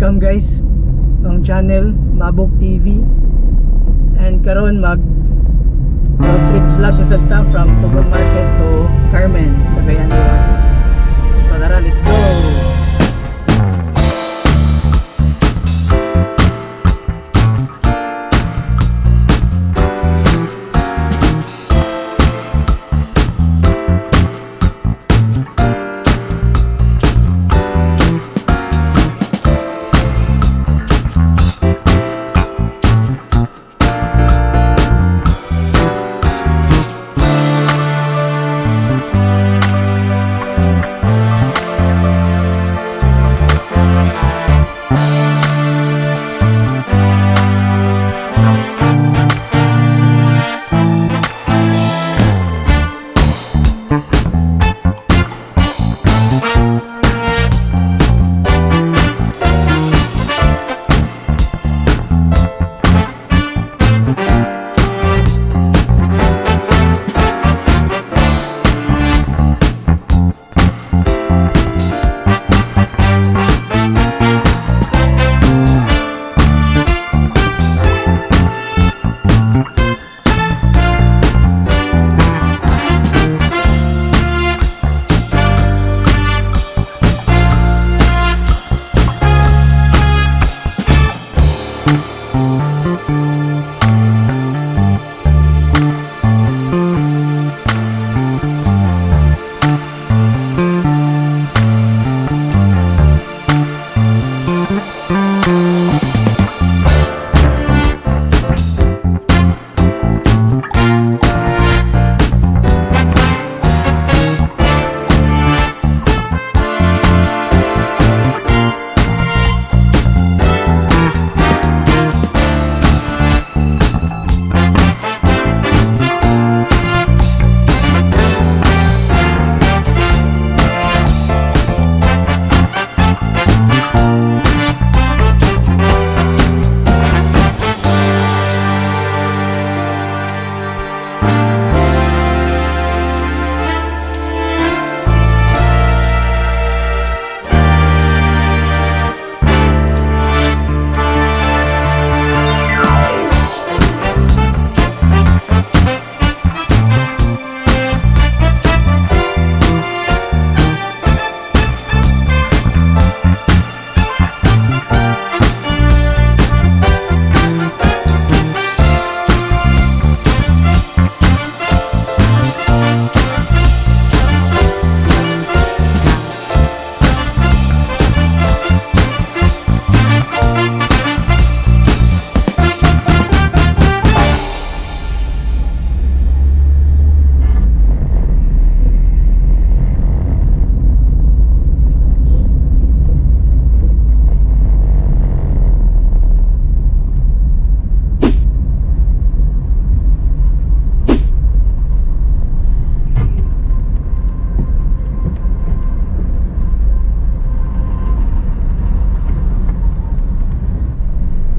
Welcome guys sa akong channel, Mabok TV. And karon mag road trip vlog na sad ta from Cogon Market to Carmen, Cagayan de Oro. So tara, let's go!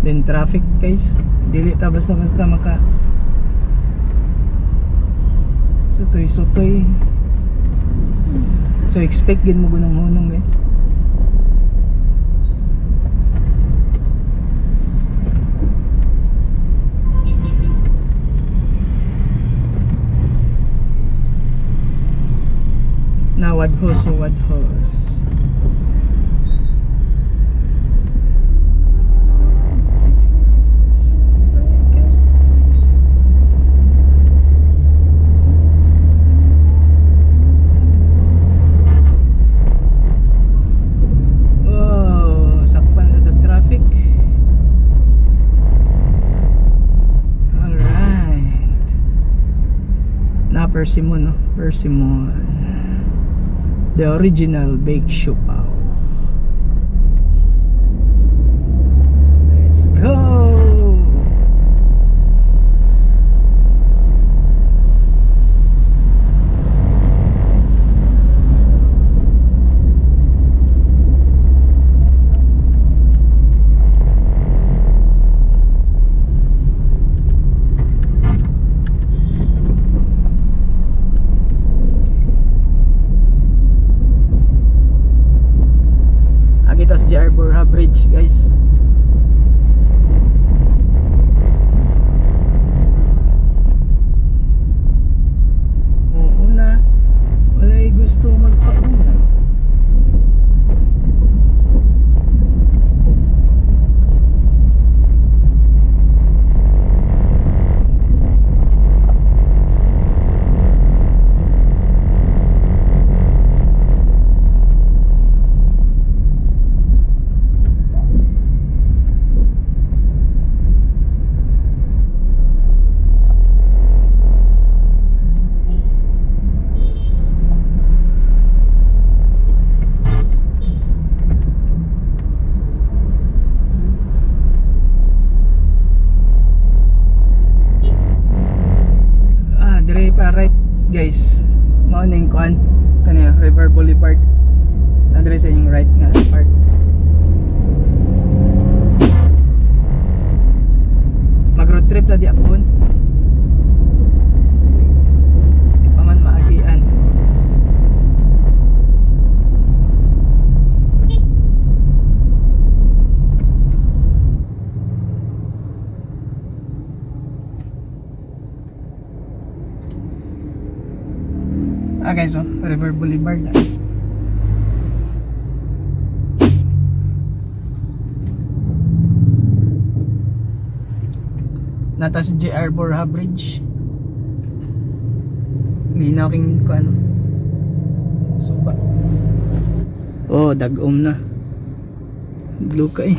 Then traffic guys, dili ta basta-basta maka sutoy-sutoy. So expect gid mo gunong-hunong, guys. Na wadhos, so wadhos. Oh, sakpan sa the traffic. Alright. Na Persimmon, no? Persimmon. The original bake siopao. Let's go! Agi tas GR Borja Bridge, guys. Mao ning kuan kani River Boulevard. Andre sa inyong right nga part. Mag road trip na di apon. Di pa man maagian. Ah guys, oh, River Boulevard na. Nata sa JR Borja Bridge. Linaw king ko ano. Suba. Oh, dagom na. Luka eh.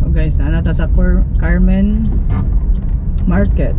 So guys, naa ta sa Carmen Market.